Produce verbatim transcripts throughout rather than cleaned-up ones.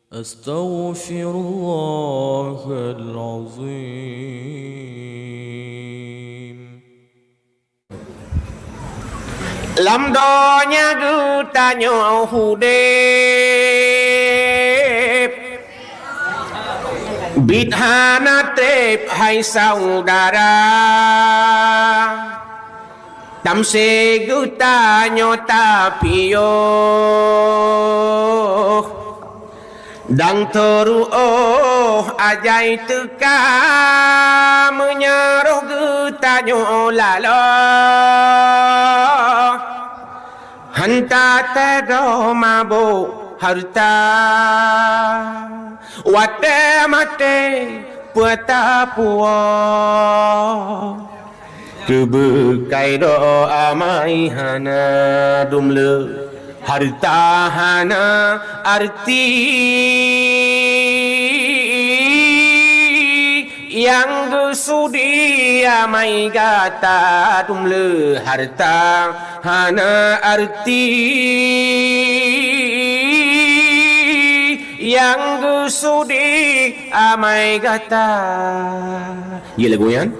Astaghfirullahalazim. Lam donya geutanyoe udeb, bit hana treb hai saudara. Tamsé geutanyoe tapiôh, dang teuruôh ajai teuka, meunyoe roh geutanyoe laloe, hana teudoh mabök hareuta, watée maté peue tapuôh. Keubeukai droe amai hana dum le, hareuta hana arti, nyang geusudi amai gata dum le, hareuta hana arti, nyang geusudi amai gata. Jeuet lagu nyan?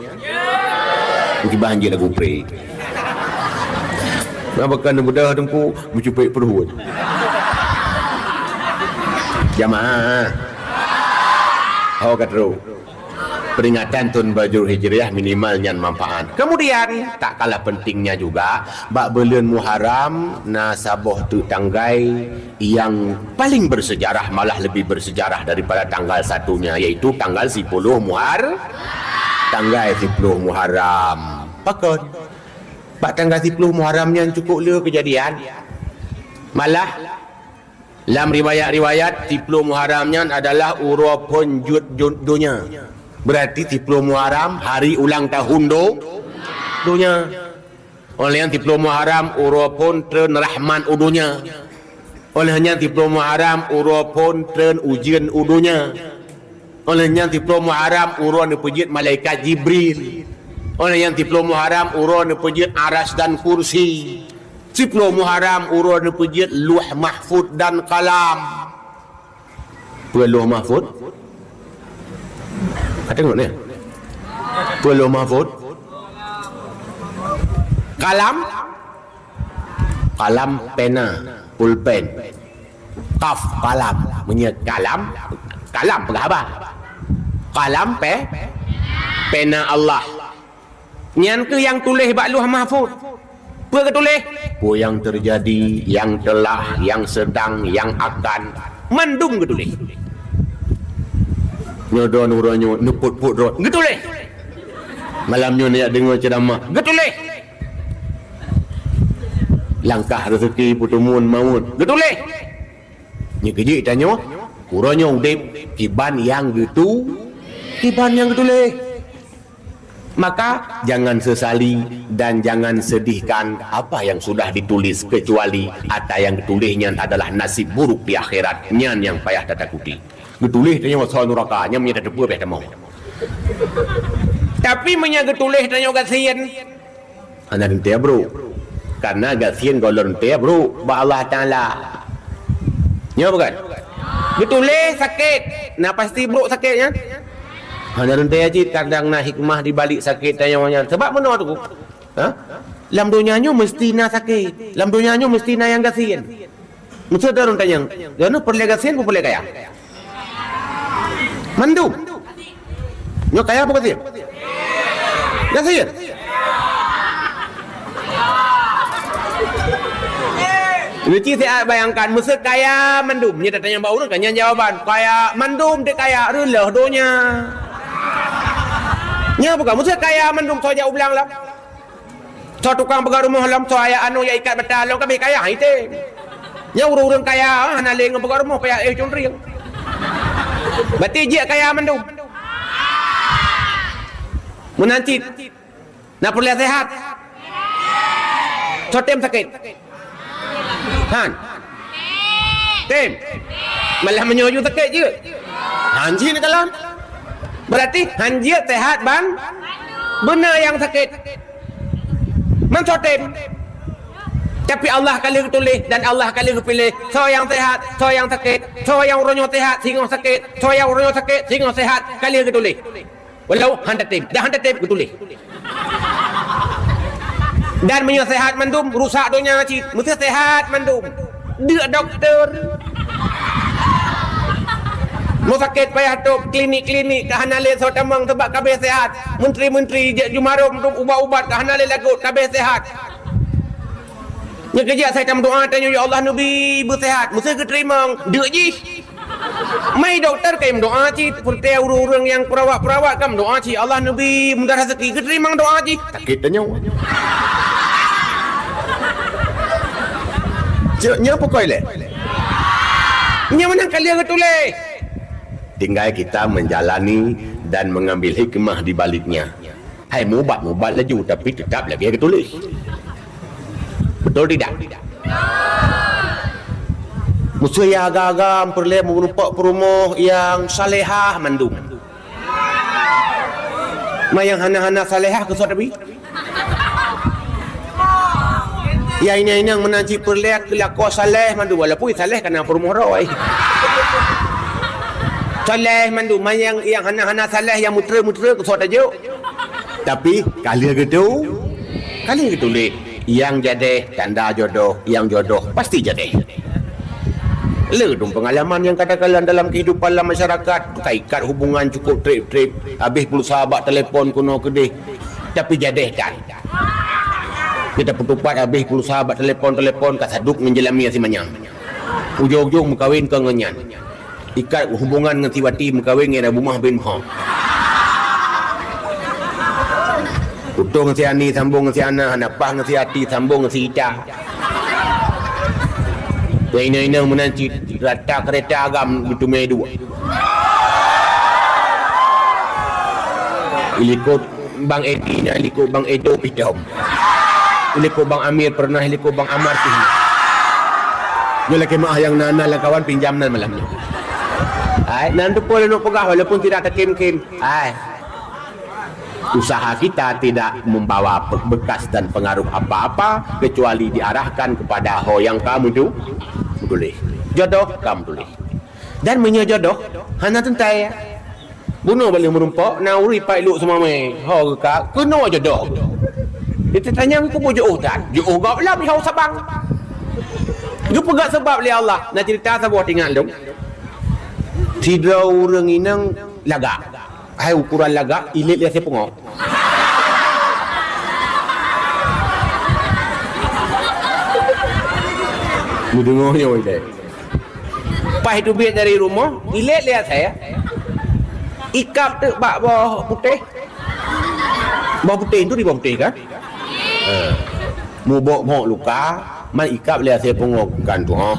Meukiban jeuet lagu pré. Nah, bahkan mudah teungku meucupet pruet. Jamaah. Ho ka trok. Peringatan thon baru Hijriah minimal nyan manfaat. Kemudian, tak kalah pentingnya juga, bak buleuen Muharram na saboh teuk tanggai nyang paling bersejarah, malah lebih bersejarah daripada tanggal satunya, yaitu tanggal siploh Muhar-, tanggai siploh Muharram. Pakon? Bak tanggai siploh Muharram nyan cukup le keujadian. Malah, lam riwayat-riwayat, siploh Muharram nyan adalah uroe phon jeuet jo-, donya. Berarti siploh Muharram hari ulang tahun do-, donya. Óh lheueh nyan siploh Muharram uroe phon treun rahmat u donya. Óh lheueh nyan siploh Muharram uroe phon treun ujeuen u donya. Óh lheueh nyan siploh Muharram uroe neupeujeuet malaikat Jibril. Óh lheueh nyan siploh Muharram uroe neupeujeuet Arasy dan Kursi. Siploh Muharram uroe neupeujeuet Lauh Mahfuz dan Kalam. Peue Lauh Mahfuz? Ka deungoe nyoe? Peue Lauh Mahfuz? Kalam? Kalam pena, pulpen. Kaf, kalam. Meunyoe kalam, kalam peugah haba. Kalam pe-, pena Allah. Nyan keuh nyang tuléh bak Lauh Mahfuz. Peue geutuléh? Peue nyang teujadi, nyang teulah, nyang seudang, nyang akan, mandum geutuléh. Nyoe droe uroe nyoe neupot-pot droe, geutuléh. Malam nyoe neujak deungoe ceuramah, geutuléh. Langkah reuseuki, peuteumeuen mawöt, geutuléh. Nyoe keuh jeuet tanyoe, uroe nyoe udeb, kiban nyang geutu-, kiban nyang geutuléh. Maka, jangan sesali dan jangan sedihkan apa yang sudah ditulis, kecuali ata nyang geutuléh nyan adalah nasib buruk di akhirat. Nyan nyang payah tatakuti. Geutuléh tanyoe asoe nuraka, nyan meunyoe tateupeue payah tamong. Tapi meunyoe geutuléh tanyoe gasien, hana teuntée brok. Karena gasien gohlom teuntée brok bak Allah Taala. Nyoe bukan? Geutuléh sakét, na pasti brok sakét nyan. Hana teuntée cit, kadang na hikmah di balik sakét tanyoe nyan. Sabab meunoe tu, ha? Lam donya nyoe meusti na sakét. Lam donya nyoe meusti na nyang gasien. Meuseuti droeneuh tanyong, droeneuh peureulée gasien peue peureulée kaya? Mandum. Nyoe kaya peue gasien? Gasien. Neuci siat bayangkan, meuseuti kaya mandum. Nyoe tatanyong bak ureuëng, kan nyan jawaban. Kaya mandum, teuk kaya, reuloh donya. Nyoe bukan, meuseuti kaya mandum, soe jak u blang lom. Soe tukang peugah rumoh lom, soe ayah anu jak ikat bata lom, ka abéh kaya item. Nyan ureuëng-ureuëng kaya, hana lé ngon peugah rumoh, payah éh cunrieng. Berarti jeuet kaya mandum. Meunan cit, na peureulée sehat. Soe tem sakét? Han. Tem. Malah meunyoe ju sakét jeuet. Han jeuet kalon. Berarti han jeuet sehat ban beuna nyang sakét. Man soe tem? Tapi Allah ka lheueh geutuléh dan Allah ka lheueh geupiléh soe nyang seuhat, soe nyang sakét, soe nyang uroe nyoe seuhat singoh sakét, soe nyang uroe nyoe sakét singoh seuhat, ka lheueh geutuléh. Walau hana tem, dah hana tem geutuléh. Dan meunyoe seuhat mandum, rusak donya cit, meusti seuhat mandum. Deuk dokto. Meusakét payah tôb, klinik-klinik ka hana lé soe tamong sabab ka abéh seuhat. Menteri-menteri jak jumarom tôb ubat-ubat ka hana lé lagot, ka abéh seuhat. Nyang keujak sai tameudoa tanyoe, "Ya Allah, neubi beuseuhat." Meuseuh geuteurimong, deuk jih. Mai dokto ka meudoa cit, peureuté ureuëng-ureuëng nyang peurawat-peurawat ka meudoa cit, "Allah, neubi mudah raseuki." Geuteurimong doa jih, sakét tanyoe. Cek nyoe pukoi lé. Nyoe meunan ka lheueh geutuléh. Tinggai kita menjalani dan mengambil hikmah di baliknya. Hai mubat-mubat laju, tapi tetap lagée geutuléh. Betul tidak? Meuseuh ya agam-agam peureulée meurumpok peurumoh nyang salehah mandum. Ma nyang hana-hana salehah keu soe tabi? Ya inong-inong meunan cit peureulée keu lakoe saleh mandum, walaupun saleh kana peurumoh roe. Saleh mandum, ma nyang, nyang hana-hana saleh nyang meutre-meutre keu soe tajok. Tapi ka lheueh geutu, ka lheueh geutuléh, nyang jadeh tanda jodoh, nyang jodoh pasti jadeh. Le dong pengalaman nyang kadang-kadang dalam kehidupan lam masyarakat, ka ikat hubungan cukup treb-treb, habéh pulsa bak telepon keunoe keudeh, tapi jadeh tan. Kita peutupat habéh pulsa bak telepon-telepon ka sadub ngon jeulami asimanyang. Ujong-ujong meukawen keu ngon nyan. Ikat hubungan ngon si Wati meukawen ngon Abu Mah bin Mha. Utong ngon si Ani sambong ngon si Ana, Napah ngon si Ati sambong ngon si Ita. Nyang inong-inong meunan cit rata keureta agam geuteumé duek. Ilikot Bang Edi na likot Bang Edo pih dom. Likot Bang Amir pernah, likot Bang Amar pih. Nyoe lakée meuah nyang na-na lam kawan pinjam nan malam nyoe. Hai, nan teupeue lôn peugah walaupun tidak takim-kim. Hai. Usaha kita tidak membawa pe-, bekas dan pengaruh apa-apa kecuali diarahkan kepada ho nyang ka meutu-, meutuléh. Jodoh ka meutuléh. Dan meunyoe jodoh hana teuntée, bunoe bak lheueh meurumpok, na ureuëng ipat lok seumamé, ho geuka, keunoe jodoh. Ditanyong keupeue jiôh that, jiôh gob lam ho sabang. Geupeugah sabab lé Allah, na ceurita saboh teuingat lôn. Sidroe ureuëng inong lagak. Hai ukuran lagak, ilét lé asée pungo. Neudeungoe nyoe ilét. Paih teubiet dari rumoh, ilét lé asée. Ikab teuk bak boh putéh. Boh putéh tu di boh putéh kan? Ha. Mubok-bok luka, man ikab lé asée pungo kan tu, ha.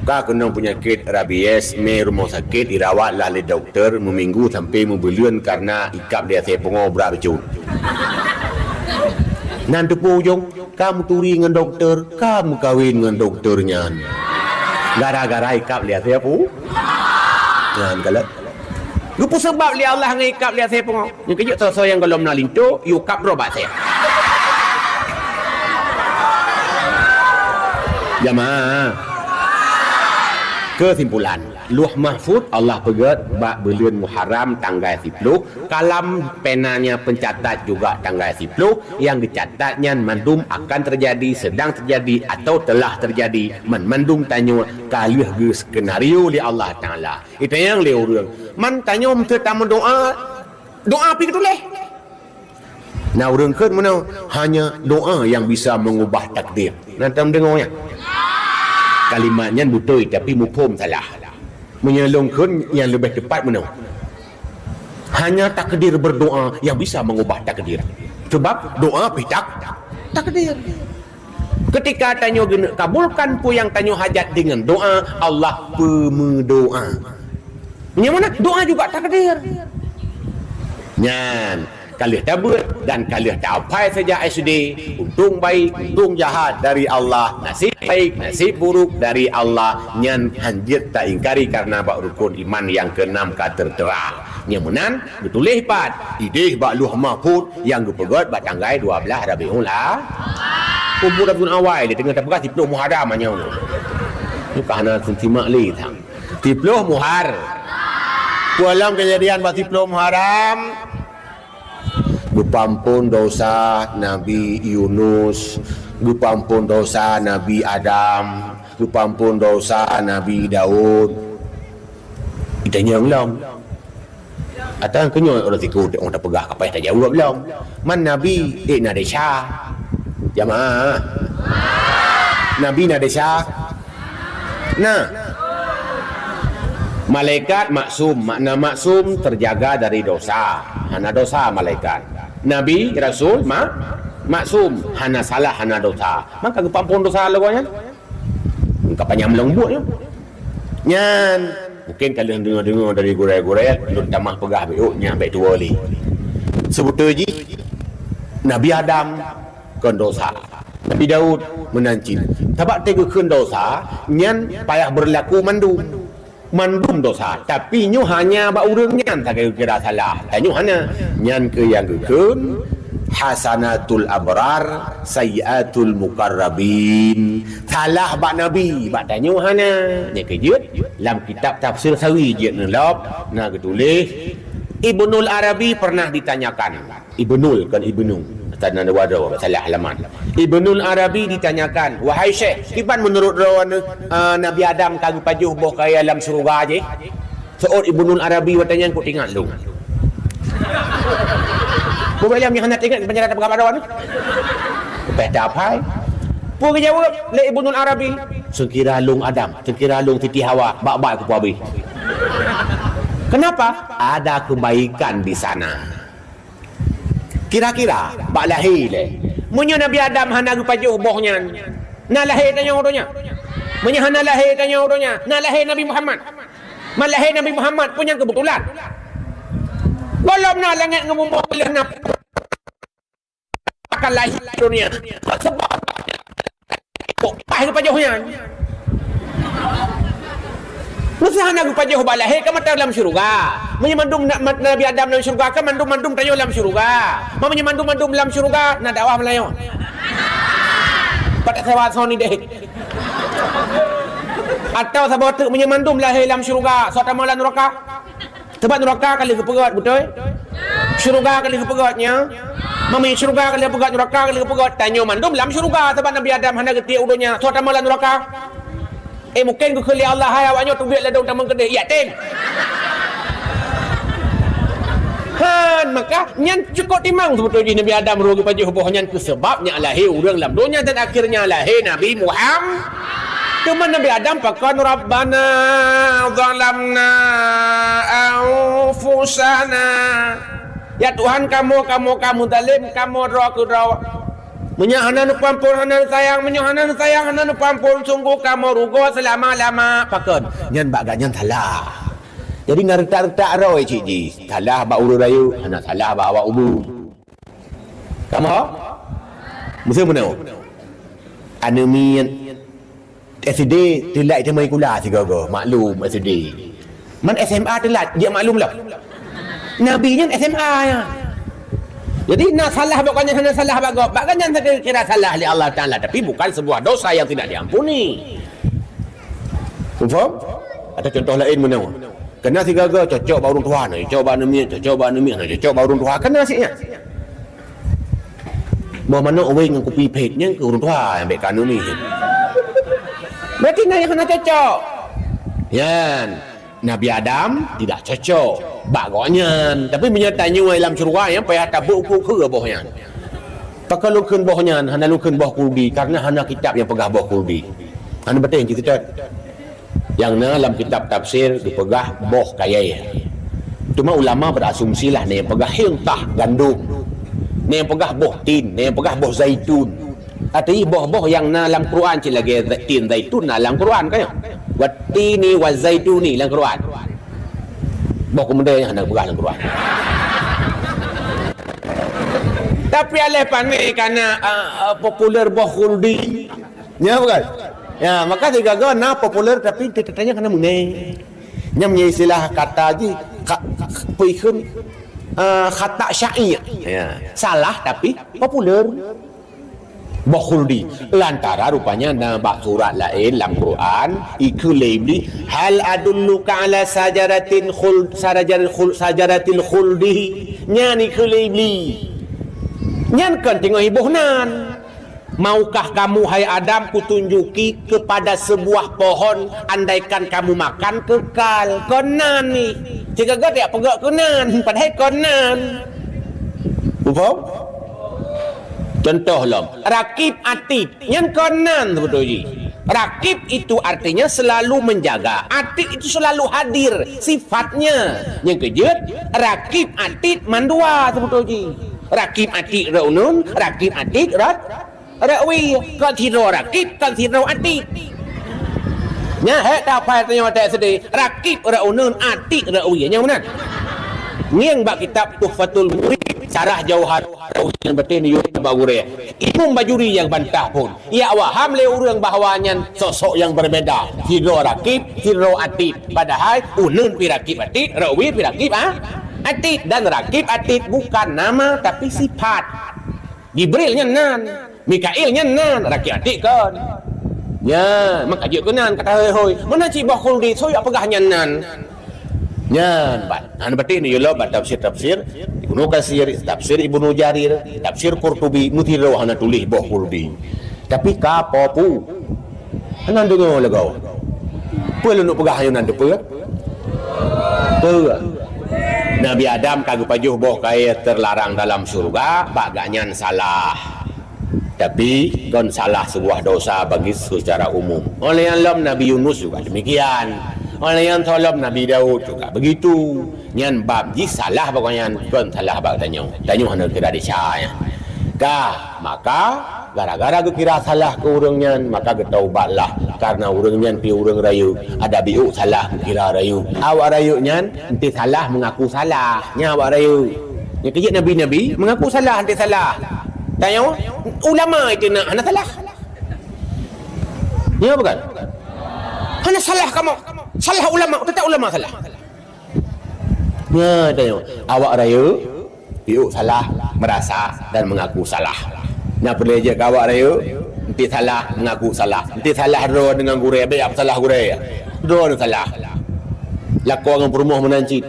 Ka keunong peunyakét rabies, mé rumoh sakét, irawat lah lé dokto meuminggu sampai meubuleuen karena ikab lé asée pungo brat bacut. Nan teupeue ujong, ka meuturi ngon dokto, ka meukawen ngon dokto nyan. Gara-gara ikab lé asée pu-, nyan kalon. Geupeuseubab lé Allah ngon ikab lé asée pungo. Nyoe keujeuet soe-soe nyang gohlom na linto, yue kab droe bak asée. Jamaah. Keusimpulan, Lauh Mahfuz Allah peugét bak buleuen Muharram tanggai siploh, kalam penanya pencatat juga tanggai siploh, nyang geucatat nyan mandum akan terjadi, sedang terjadi, atau telah terjadi, man mandum tanyoe ka lheueh geuskenario lé Allah Taala. Itanyong lé ureuëng, man tanyoe meuseuh tameudoa, doa pih geutuléh. Na ureuëng kheun meunoe, hanya doa yang bisa mengubah takdir. Na tameudeungoe nyan? Kalimat nyan beutôi, tapi muphom salah. Meunyoe lôn kheun nyang leubeh teupat meunoe, hanya takdir berdoa yang bisa mengubah takdir. Sebab doa pih tak-, takdir. Ketika tanyoe geuneuk kabulkan peue nyang tanyoe hajat deungon doa, Allah peumeudoa. Nyang mana doa juga takdir. Nyan, ka lheueh tabeuet dan ka lheueh tahapai sejak S D, untông baik, untông jahat dari Allah, nasib baik, nasib buruk dari Allah, nyan hanjeuet taingkari karena bak rukun iman nyang keenam ka teuteura. Nyang meunan geutuléh pat idéh bak Lauh Mahfuz nyang geupeugét bak tanggai dua blaih Rabiul A-, Umu Rabiul Awal dia tengah tapeugah siploh Muharram hanya. Nyoe ka hana sentimak lé tang. Siploh Muhar. Peue lom kejadian bak siploh Muharram? Geupeuampon dosa Nabi Yunus, geupeuampon dosa Nabi Adam, geupeuampon dosa Nabi Daud. Itanyong lom. Atawa keunyoe ureueng sikula teuka tapeugah ka payah tajaweueb lom. Man Nabi, eh, na desya. Jamaah. Nabi na desya. Nah. Malaikat maksum, makna maksum terjaga dari dosa. Hana dosa malaikat. Nabi, rasul, ma-, maksum, hana salah, hana dosa. Maka geupeuampon dosa lé gobnyan. Ka panyang lôn buet nyoe. Nyan, mungkin ka lheueh deungoe-deungoe dari gurée-gurée, lôn tamah peugah beuh nyan bèk tuwoe lé. Seubeutôi jih, Nabi Adam kon dosa. Nabi Daud meunan cit. Sabab teugeukheun dosa, nyan payah beurlaku mandum. Mandum dosa. Tapi nyoe hanya bak ureueng nyan sagai geukira salah. Tanyoe hana. Nyan keuh nyang geukheun, hasanatul abrar, sayyiatul muqarrabin. Salah bak Nabi, bak tanyoe hana. Nyang keujeuet, lam kitab Tafsir Sawi jeuet neulop, na geutuléh, Ibnul Arabi pernah ditanyakan. Ibnul, kon Ibnu. Tanda dua droe, salah halaman. Ibnul Arabi ditanyakan, "Wahai Syekh, kiban meunurot droeneuh, eh, Nabi Adam ka geupajoh boh kayèe lam syeuruga jih?" Seuôt Ibnul Arabi watèe nyan, "Kok teuingat lôn." Bubé lom nyang hana teuingat, panjara tapeugah bak droeneuh. Leupah that hai. Peue geujaweueb lé Ibnul Arabi? "Seukira lôn Adam, seukira lôn Siti Hawa, bak-bak kupeue abéh." Kenapa? Ada kebaikan di sana. Kira-kira, bak lahé lé. Meunyoe Nabi Adam hana geupajoh boh nyan, na lahé tanyoe u donya? Meunyoe hana lahé tanyoe u donya, na lahé Nabi Muhammad? Man lahé Nabi Muhammad pun nyang keubeutulan. Gohlom na langét ngon bumoe, gohlom na akan lahé donya. Sebab Kok paih geupajoh nyan? Meuseuha na geupajoh bak lahé ka mata lam syeuruga. Meunyoe mandum na-, ma-, Nabi Adam lam syeuruga, ka mandum-mandum tanyoe lam syeuruga. Ma meunyoe mandum-mandum lam syeuruga, na dakwah meulayeue. Pat tasewa sound idéh. Atawa saboh teuk meunyoe mandum lahé lam syeuruga, soe tamong lam nuraka? Sabab nuraka ka lheueh geupeugöt, beutôi? Syeuruga ka lheueh geupeugöt, nya? Mami, syeuruga ka lheueh geupeugöt, nuraka ka lheueh geupeugöt. Tanyoe mandum lam syeuruga, sabab Nabi Adam hana geutiek u donya. Soe tamong lam nuraka? Eh, mungken geukheun lé Allah, hai awak nyoe teubiet ladôm tamong keudeh, ya tem. Han, maka nyan cukôp timang seubeutôi jih Nabi Adam roh geupajoh boh nyan keu sabab nyak lahé ureueng lam donya dan akhirnya lahé Nabi Muhammad. Teuma Nabi Adam pakon, "Rabbana zalamna anfusana." Ya Tuhan kamoe, kamoe ka meuzalem, kamoe droe keu droe. Meunyoe hana neupeuampon, hana neusayang, meunyoe hana neusayang, hana neupeuampon, sunggoh kamoe rugoe seulama-lama. Pakon? Nyan bak gobnyan salah. Jadi na reutak-reutak roe cit jih. Salah bak ureueng rayeuk, hana salah bak awak umu. Kamoe? Meuseu meunoe. Aneuk miet S D teulat teuma sikula sigoe-goe, maklum S D. Man S M A teulat, jeuet maklum lom. Nabi nyan S M A nyan. Jadi na salah bak gobnyan, hana salah bak gob. Bak gobnyan saja kira salah lé Allah Taala, tapi bukan sebuah dosa yang tidak diampuni. Faham? Atau contoh laén meunoe. Keu na sigoe-goe cocok bak ureueng tuha, na cocok bak aneuk miet, cocok bak aneuk miet, na cocok bak ureueng tuha. Keu na cit nyan. Boh manok wéng ngon kupi phét nyan keu ureueng tuha, nyang bèk keu aneuk miet. Berarti na nyang hana cocok. Nyan, Nabi Adam tidak cocok bak gobnyan. Tapi meunyoe tanyoe lam syeuruga, nyan payah tabeuet ukeue-ukeue boh nyan. Pakon lôn kheun boh nyan, hana lôn kheun boh khuldi, karena hana kitab nyang peugah boh khuldi. Hana beutôi cit seutôt. Nyang na lam kitab tafsir geupeugah boh kayèe. Teuma ulama berasumsilah na nyang peugah hintah gandom, na nyang peugah boh tin, na nyang peugah boh zaitun. Arti boh-boh nyang na lam Quran cit lagèe za-, tin zaitun na lam Quran, kan? "Wattini wazaituni" lam Quran. Boh keumeude nyang hana geupeugah lam Quran. Tapi aléh pané ka na, a, a, populer boh khuldi. Nya bukan? Ya, maka sigoe-goe na populer tapi teutatanya kana meuné. Nyang menjadi istilah kata jih, ka-, peue kheun, eh, khata' sya'i'. Ya, salah tapi populer. Boh khuldi. Lantaran rupanya na bak surat laén lam Quran, ikheun lé Iblis, "Hal adulluka ala sajaratin khuld, sajaratil khuld, sajaratil khuldi." Nyan ikheun lé Iblis. Nyan kon teungoh iboh nan. "Maukah kamu, hai Adam, kutunjuki kepada sebuah pohon, andaikan kamu makan, kekal?" Kon nan ni. Cit ka gét jak peugah keu nan, padahai kon nan. Faham? Contoh lom, rakib atid, nyan kon nan seubeutôi jih. Rakib itu artinya selalu menjaga, atid itu selalu hadir sifatnya. Nyang keujeuet, rakib atid mandua seubeutôi jih. Rakib atid rot uneun, rakib atid rot, rot wie. Kon sidroe rakib, kon sidroe atid. Nyan hék taphai tanyoe watèe SD, rakib rot uneun, atid rot wie. Nyang meunan. Ngieng bak kitab Tuhfatul Murid, syarah Jauhar, nyang batin yue bak gurèe. Imam Bajuri nyang bantah phon. Ia waham lé ureueng bahwa nyan sosok nyang berbeda. Sidroe rakib, sidroe atid. Padahai uneun pi rakib atid, rot wie pi rakib, ah, atid. Dan rakib atid bukan nama, tapi sifat. Jibril nyan nan, Mikail nyan nan, rakib atid kon. Nyan, maka jeuet keu nan, kata hôi-hôi. Meunan cit boh khuldi, soe jak peugah nyan nan. Nyan, ban. Hana batin yue lom bak tafsir-tafsir Ibnu Katsir, tafsir Ibnu Jarir, tafsir Qurtubi, meusidroe hana tuléh boh khuldi. Tapi ka po pu. Hana deungoe lagoe. Peue lôn peugah ayoe nan teupeue? Peue? Nabi Adam ka geupajoh boh kayèe teularang dalam syeuruga, bak gobnyan salah. Tapi, kon salah sebuah dosa bagi secara umum. Óh lheueh nyan lom Nabi Yunus juga demikian. Óh lheueh nyan lom Nabi Daud juga begitu. Nyan bab jih salah bak gobnyan, kon salah bak tanyoe. Tanyoe hana kira desya nyan. Ka, maka gara-gara geukira salah keu ureueng nyan, maka geutaubatlah. Karena ureueng nyan pi ureueng rayeuk, adak biôk salah geukira rayeuk. Awak rayeuk nyan enti salah mengaku salah. Nyan awak rayeuk. Nyang keujeuet nabi-nabi mengaku salah, enti salah. Tanyoe, ulama itu nak hana salah. Ya bukan? Hana salah kamoe. Salah ulama, tetap ulama salah. Nyan tanyoe, awak rayeuk, piôh salah, merasa dan mengaku salah. Nyan peureulèe jeuet keu awak rayeuk, enti salah, mengaku salah. Enti salah droe deungon gurèe, bèk jak peusalah gurèe. Droe salah. Lakoe ngon peurumoh meunan cit.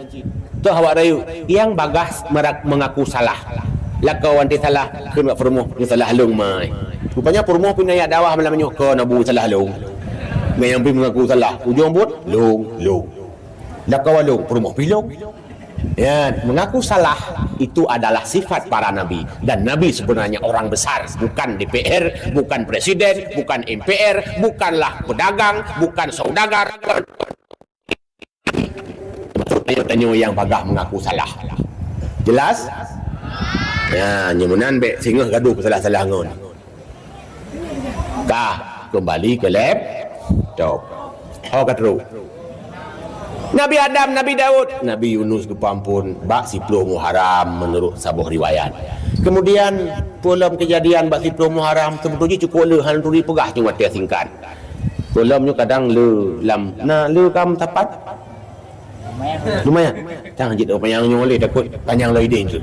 Toh awak rayeuk, nyang bagaih meura-, mengaku salah. Lakoe wan enti salah, kheun bak peurumoh, "Nyoe salah lôn, mai." Rupanya peurumoh pih na jak dakwah malam nyoe, "Kon Abu, salah lôn." Ngon nyang pih mengaku salah. Ujong buet, lôn, lôn. Lakoe lôn, peurumoh pih lôn. Ya, mengaku salah itu adalah sifat para nabi. Dan nabi sebenarnya orang besar, bukan D P R, bukan presiden, bukan M P R, bukanlah pedagang, bukan saudagar. Termasuk tanyoe-tanyoe nyang bagaih mengaku salah. Jelas? Ya, nyoe meunan bèk singoh gadoh peusalah-salah ngon. Ka, kembali ke laptop. Ho ka trok. Nabi Adam, Nabi Daud, Nabi Yunus geupeuampon bak siploh Muharram menurut saboh riwayat. Kemudian, peue lom kejadian bak siploh Muharram, seubeutôi jih cukôp le, hana turi peugah cuma watèe singkat. Peue lom nyoe kadang le lam, na le kam sapat? Lumayan. Jangan jeuet panyang nyoe lé, takot panyang lom idéh tu.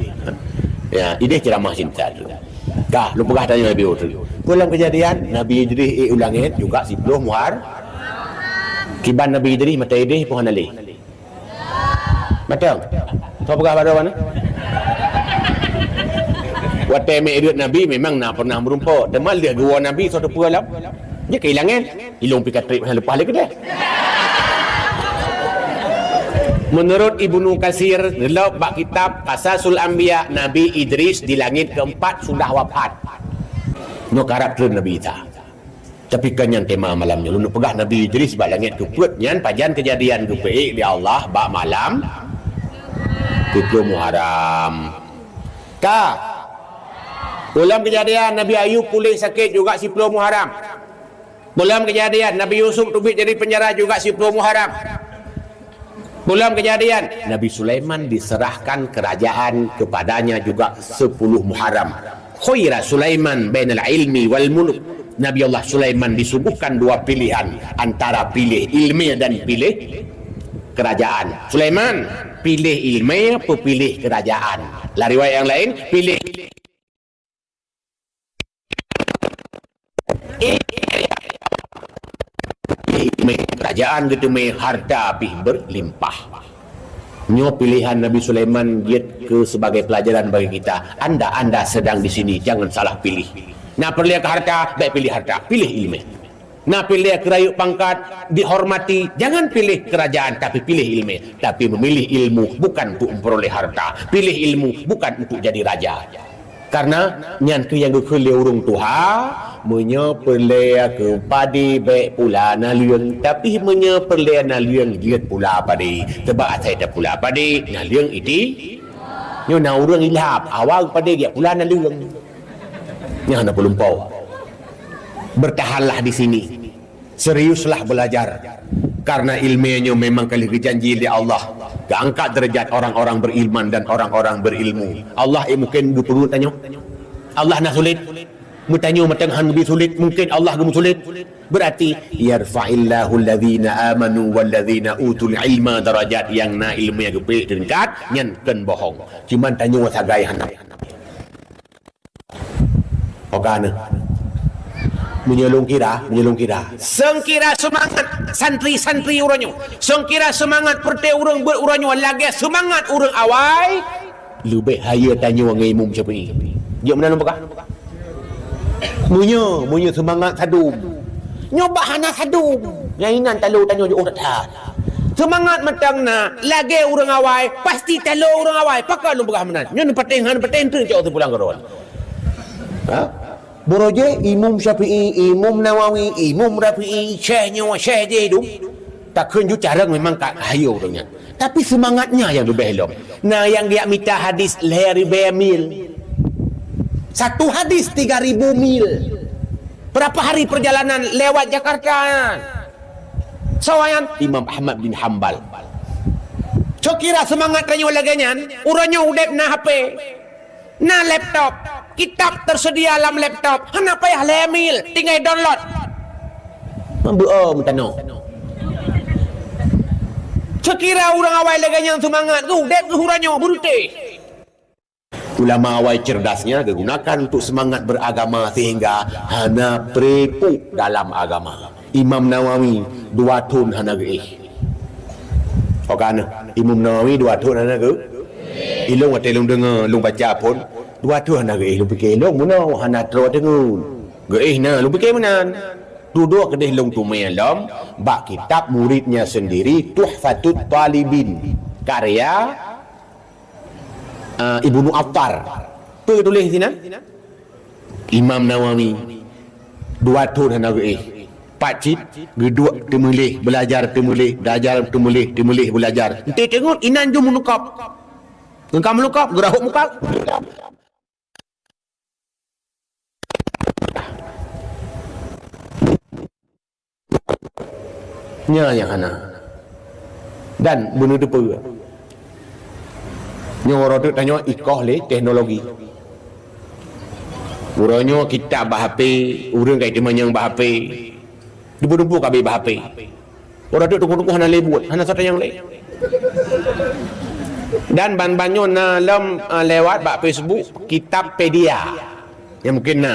Ya, idéh ceramah cinta tu. Dah, lôn peugah tanyoe Nabi Yusuf. Peue lom kejadian, Nabi Idris ék u langét juga siploh Muhar-, kiban Nabi Idris mata idéh pun hana lé. Mantong. Soe peugah baroe mana? Watèe meu'raj Nabi memang na pernah meurumpok. Teuma lheueh geuwoe Nabi soe teupeue lom? Jeuet keu i langét. Ilôn pih ka trép hana leupah lé keudeh. Menurut Ibnu Katsir, lom bak kitab Qasasul Anbiya, Nabi Idris di langit keempat sudah wafat. Nyoe karab treun Nabi Isa. Tapi kon nyan tema malam nyoe. Lôn peugah Nabi Idris bak langét keupeuet nyan pajan kejadian geupeuék lé Allah bak malam siploh Muharram. Ka. Peue lom kejadian Nabi Ayub puléh sakét juga siploh Muharram. Peue lom kejadian Nabi Yusuf teubiet dari penjara juga siploh Muharram. Peue lom kejadian Nabi Sulaiman diserahkan kerajaan kepadanya juga sepuluh Muharram. Khuyyira Sulaiman bainal ilmi wal mulk. Nabi Allah Sulaiman disuguhkan dua pilihan antara piléh ilmu dan piléh kerajaan. Sulaiman, piléh ilmu apa piléh kerajaan? Lam riwayat nyang laén, piléh. Kerajaan geuteumé, harta pih berlimpah. Nyoe pilihan Nabi Sulaiman jeuet keu sebagai pelajaran bagi kita. Anda, anda sedang di sini, jangan salah pilih. Na peureulée keu harta, bék pilih harta, pilih ileumé. Na peureulée keu rayeuk pangkat, dihormati, jangan pilih kerajaan, tapi pilih ileumé. Tapi memilih ilmu bukan untuk memperoleh harta. Pilih ilmu bukan untuk jadi raja. Karena nyan keuh nyang geukheun lé ureuëng tuha, meunyoe peureulée keu padé bék pula naleueng, tapi meunyoe peureulée naleueng jeuet pula padé. Sebab asai tapula padé, naleueng iti. Nyoe na ureuëng ilhab, awai padé jeuet pula naleueng. Nyan hana peulumpoe. Bertahanlah di sini. Seriuslah belajar, karena ilmu nyoe memang ka lheueh geujanji lé Allah, geuangkat derajat orang-orang beriman dan orang-orang berilmu. Allah, eh, mungkin geupeungeut tanyoe? Allah na sulet? Meutanyoe mantong han geubri sulet, mungkin Allah geumeusulet? Berarti, "Yarfa'illahu alladzina amanu walladzina utul ilma darajat," nyang na ilmu nyang geupeuék tingkat, nyan kon bohong. Cuman tanyoe sagai hana. Oke, nah. Meunyoe lôn kira, meunyoe lôn kira. Seungkira seumangat santri-santri uroe nyoe. Seungkira seumangat peureté ureuëng beuet uroe nyoe lagée seumangat ureuëng awai, leubeh hayeue tanyoe ngon Imam Syafi'i. Jeuet meunan lôn peugah? Meunyoe, meunyoe seumangat sadum. Nyoe bah hana sadum. Nyang inan talo tanyoe jiôh that-that. Seumangat mantong na, lagée ureuëng awai, pasti talo ureuëng awai. Pakon lôn peugah meunan? Nyoe patéh han patéh treuk cok teupulang keudroe. Ha? Boro jih Imam Syafi'i, Imam Nawawi, Imam Rafi'i, syekh nyoe, syekh jih dum. Takheun ju carông memang ka hayeue ureuëng nyan. Tapi seumangatnya nyang leubeh lom. Na nyang geujak mita hadis lhée ribée mil. Satu hadis tiga ribu mil. Berapa hari perjalanan lewat Jakarta? Soe nyan? Imam Ahmad bin Hambal. Soe kira seumangat tanyoe lagée nyan, uroe nyoe udeb na H P. Na laptop, kitab tersedia lam laptop, hana payah lhée mil, tinggai download. Meubeue meutanoe. Seukira ureuëng awai lagée nyan seumangat, udeb keu uroe nyoe beureutéh. Ulama awai cerdasnya digunakan untuk semangat beragama sehingga hana peuripuk dalam agama. Imam Nawawi dua thon hana geuéh. Oke, Imam Nawawi dua thon hana geuéh. Ilong watée lôn deungoe, lôn baca phon, dua thon hana geuéh, lôn pike ilong meunoe hana troh deungon. Geuéh na, lôn pike meunan. Dudoe keudeh lôn teumé lom bak kitab muridnya sendiri, Tuhfatut Talibin, karya ah, Ibnu Attar. Peue tuléh sinan? Imam Nawawi dua thon hana geuéh. Pat cit geuduek teumuléh, beulajar teumuléh, beulajar teumuléh, teumuléh beulajar. Enti teungeut inan ju meuneukab. Ngon ka meuneukab, geurahot muka. Nya nyang hana. Dan beuneuteupeu. Nyoe uroe teuk tanyoe ikoh lé teknologi. Uroe nyoe kitab bak H P, ureuëng ka teumanyong bak H P. Dubu-dubu ka abéh bak H P. Uroe teuk tuku-tuku hana lé buet, hana soe tanyong lé. Dan ban-ban nyoe na lom, ah, lewat bak Facebook, Kitabpedia. Nyang mungkin na.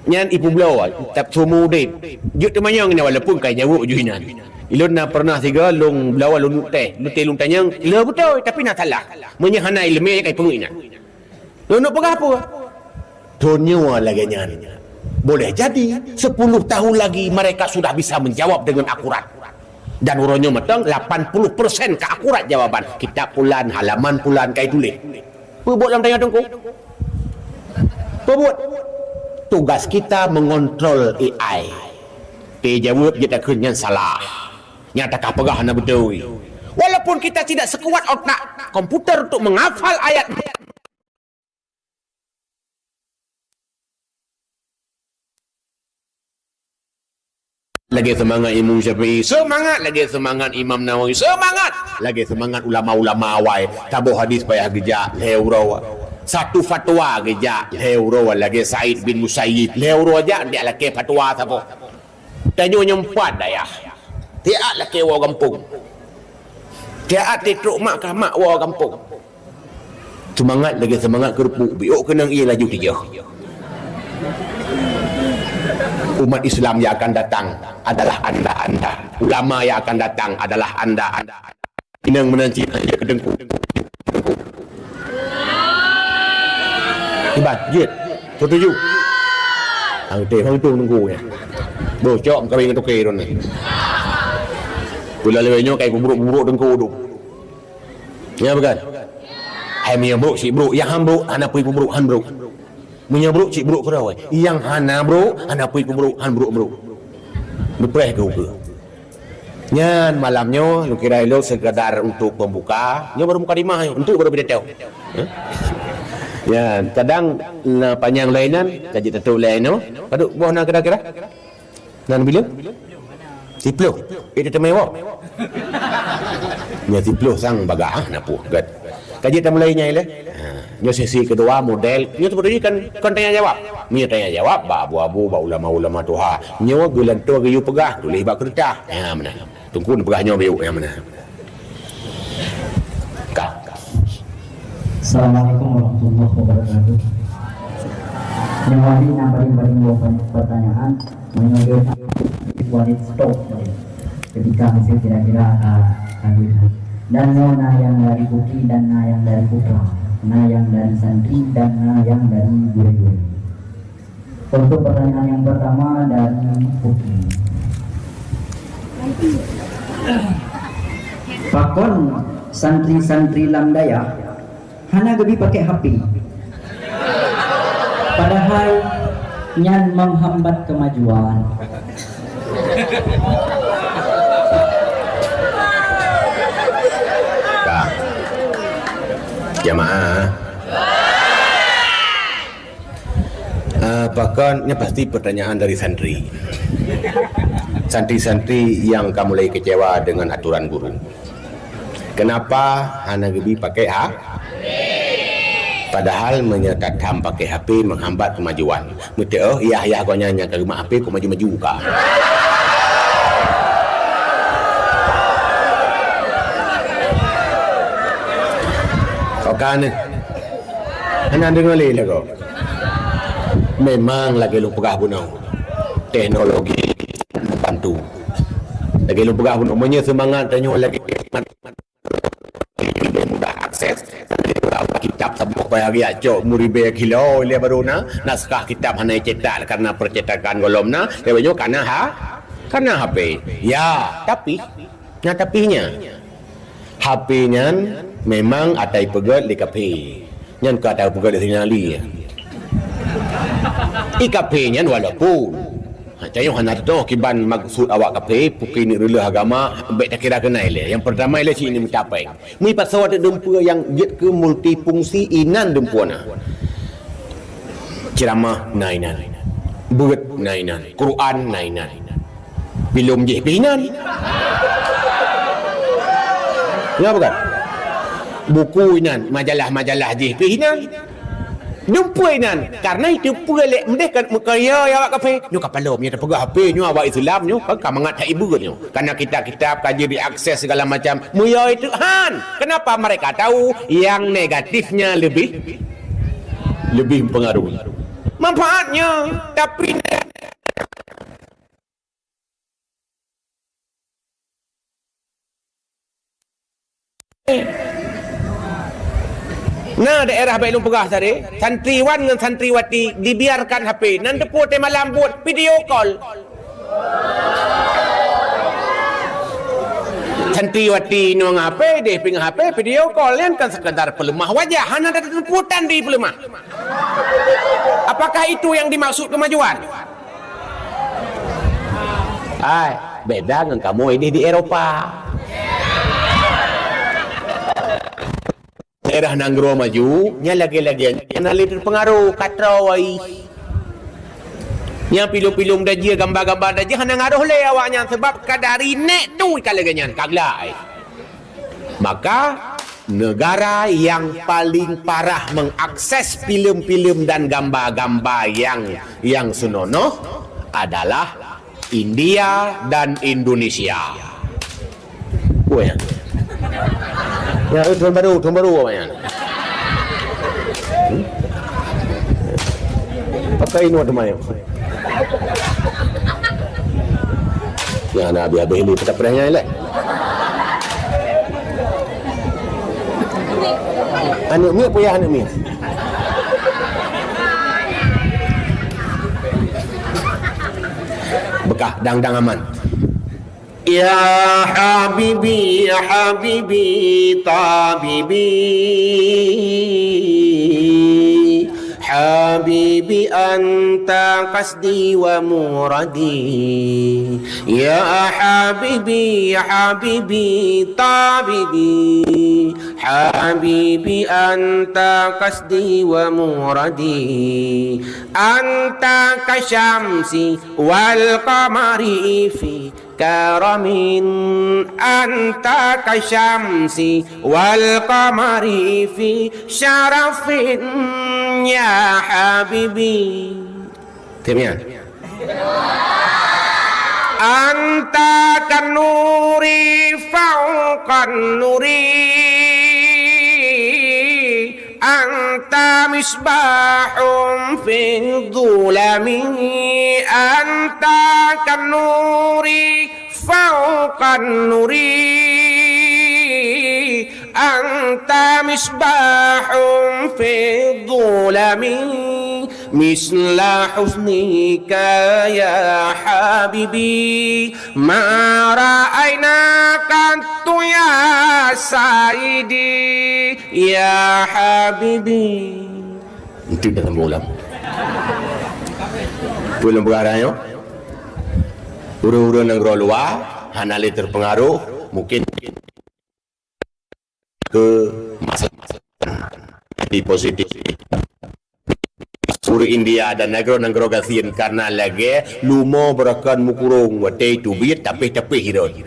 Nyan ipeubloe, tap sumu udeb. Jeuet teumanyong nyan walaupun ka jaweueb ju inan. Ilôn na pernah sigoe lôn bloe lôn teh, lôn teh lôn tanyong, le beutôi tapi na salah. Meunyoe hana ileumé ka ipeungeuet inan. Lôn peugah peue? Thon nyoe lagée nyan. Boleh jadi sepuluh tahun lagi mereka sudah bisa menjawab dengan akurat. Dan uroe nyoe mantong lapan puluh persen ka akurat jawaban. Kitab pulan, halaman pulan ka ituléh. Peubuet lam tanyoe teungku. Peubuet. Tugas kita mengontrol A I. Teuh jaweueb jeuet takheun nyan salah. Nyang ka peugah hana beutôi. Walaupun kita tidak sekuat otak komputer untuk menghafal ayat Lagée seumangat Imam Syafi'i, seumangat! Lagée seumangat Imam Nawawi, seumangat! Lagée seumangat ulama-ulama awai, saboh hadis payah geujak lhée uroe. Satu fatwa geujak lhée uroe lagée Said bin Musayyib, lhée uroe jak jak lakée fatwa saboh. Tanyoe nyang pat dayah. Tiat lakée woe gampông. Tiat titrok mak ka mak woe gampông. Seumangat lagée seumangat keureupuk, biôk keunong ié laju tijôh. Umat Islam yang akan datang adalah anda. anda. Ulama yang akan datang adalah anda, anda. Inong meunan cit, ya, ke teungku. Iban, jeuet. Setuju? Hang teh, hang tu teungku nyan. Boh, cok meukawen ngon toke droeneuh. Pula lewat nyoe kai peubrok-peubrok teungku tu. Ya, bukan? Hai meunyoe brok, cit brok. Nyang han brok, hana pui peubrok, han brok. Meunyoe brok, cit brok keudroe. Nyang hana brok, hana pui peubrok, han brok-brok. Neupreh keu ukeue. Nyan malam nyoe, lôn kira ilôn sekadar untuk pembuka. Nyoe baru mukadimah nyoe, untuk baru pidato. Eh? Nyan, kadang na panyang lainan, ka jeuet teutôk lainan. Padub boh na kira-kira? Nan bileueng? Siplôh. Eh, dia teumé woe. Nyoe siplôh sang bagah, ah, na puih, kan? Ka jeuet tamulai nyai lé. Ha, nyoe sesi kedua model. Nyoe sebenarnya kan, kan tanya jawab. Nyoe tanya jawab, bak abu-abu, bak ulama-ulama tuha. Nyoe geulantoe geuyue peugah, tuléh bak keureutah. Ha, meunan. Teungku neupeugah nyoe bacut, ha, meunan. Ka. Assalamualaikum warahmatullahi wabarakatuh. Nyoe hari nyang paling-paling boh pertanyaan, meunyoe boleh stop tadi. Ketika masa kira-kira ka, ka habis. Dan nyoe na nyang dari Uki dan na nyang dari Putra, na nyang dari santri dan na nyang dari gurée-gurée. Untuk pertanyaan yang pertama dari Uki. Pakon santri-santri lam dayah hana geubi pakai H P. Padahal nyan menghambat kemajuan. Ka. Jamaah. Ah, pakon, ini pasti pertanyaan dari santri. Santri-santri yang ka mulai kecewa dengan aturan guru. Kenapa hana geubi pakai ha-, padahal meunyoe tatham pakai H P menghambat kemajuan. Meuteuoh, yah-yah gobnyan nyang ka geumat H P kok maju-maju ka. Oke neh. Hana deungoe lé lagoe. Memang lagèe lôn peugah bunoe, teknologi membantu. Lagèe lôn peugah bunoe, meunyoe seumangat tanyoe lagèe mudah akses, kitab saboh payah geujak cok meuribèe kilo lé baru na, naskah kitab hana cetak karena percetakan gohlom na, lé baru nyoe kana ha-, kana H P. Ya, tapi, na tapi nya. H P nyan memang ata ipeugèt di kafe. Nyan ka ata ipeugèt di Saidina Ali. Di kafe nyan walaupun, ha, tanyoe hana teutoh kiban maksud awak kafe, pukon neuk reuleuh agama, bèk takira keunan ilèe. Nyang peurtama ilèe cit neuk mita pèng. Meupasoe teuk dumpeue nyang jeuet keu multifungsi inan dumpeue na. Ceramah na inan. Beuet na inan. Quran na inan. Filem jih pih inan. Ya bukan? Buku inan, majalah-majalah jih pih inan. Dumpeue inan, karena itu peue lé meudeh kan muka ya, ya awak kafe. Nyoe ka palom, nyoe tapeugah H P, nyoe awak Islam, nyoe kan ka mangat that ibeut nyoe. Karena kitab-kitab ka jeuet diakses segala macam. Meunyoe itu han, kenapa mereka tahu yang negatifnya lebih, lebih mempengaruhi? Manfaatnya, tapi na daerah bak lôn peugah tadi, santriwan ngon santriwati dibiarkan H P, nan teupeu watèe malam buet video call. Santriwati ngon H P, deh pih ngon H P, video call, nyan kan sekadar peuleumah wajah, hana ada tuntutan di peuleumah. Apakah itu yang dimaksud kemajuan? Hai, beda ngon kamoe idéh di Eropa. Daerah nanggroe maju, nyan lagèe-lagèe nyan hana lé teupeungaruh, ka troe. Nyang filem-filem dajih, gambar-gambar dajih hana ngaroh lé awaknyan sebab ka dari nèt tu ka lagèe nyan, ka glak. Maka, negara yang paling parah mengakses filem-filem dan gambar-gambar yang, yang senonoh adalah India dan Indonesia. Oh, ya. Ya, eh, tahun baru, tahun baru apa ya? Hmm? Pakai ini waktu main. Nyang hana habéh-habéh lé, peusapreh nyan lé. Aneuk miet payah aneuk miet. Beukah dang-dang aman. Ya habibi, ya habibi, tabibi. Habibi anta qasdi wa muradi. Ya habibi, ya habibi, tabibi. Habibi anta qasdi wa muradi. Anta kasyamsi wal qamari fi karamin, anta kasyamsi wal qamari fi syarafin, ya habibi. Tiep nyan. Anta kanuri fauqan nuri. Anta misbahun fi dhulami, anta kanuri fauqan nuri, anta misbahun fi dhulami, misla husnika ya habibi, ma ra'aina qattu ya sayyidi. Ya habibi. Enteuk dah sambung ulang. Peue lôn peugah nyoe? Ureueng-ureueng nanggroe luwa hana lé teupeungaruh, mungkin ke masa jadi positif. Ureueng India dan nanggroe-nanggroe gasien karena lagèe lumo beurakan meukurong watèe teubiet tapéh-tapéh hireuen.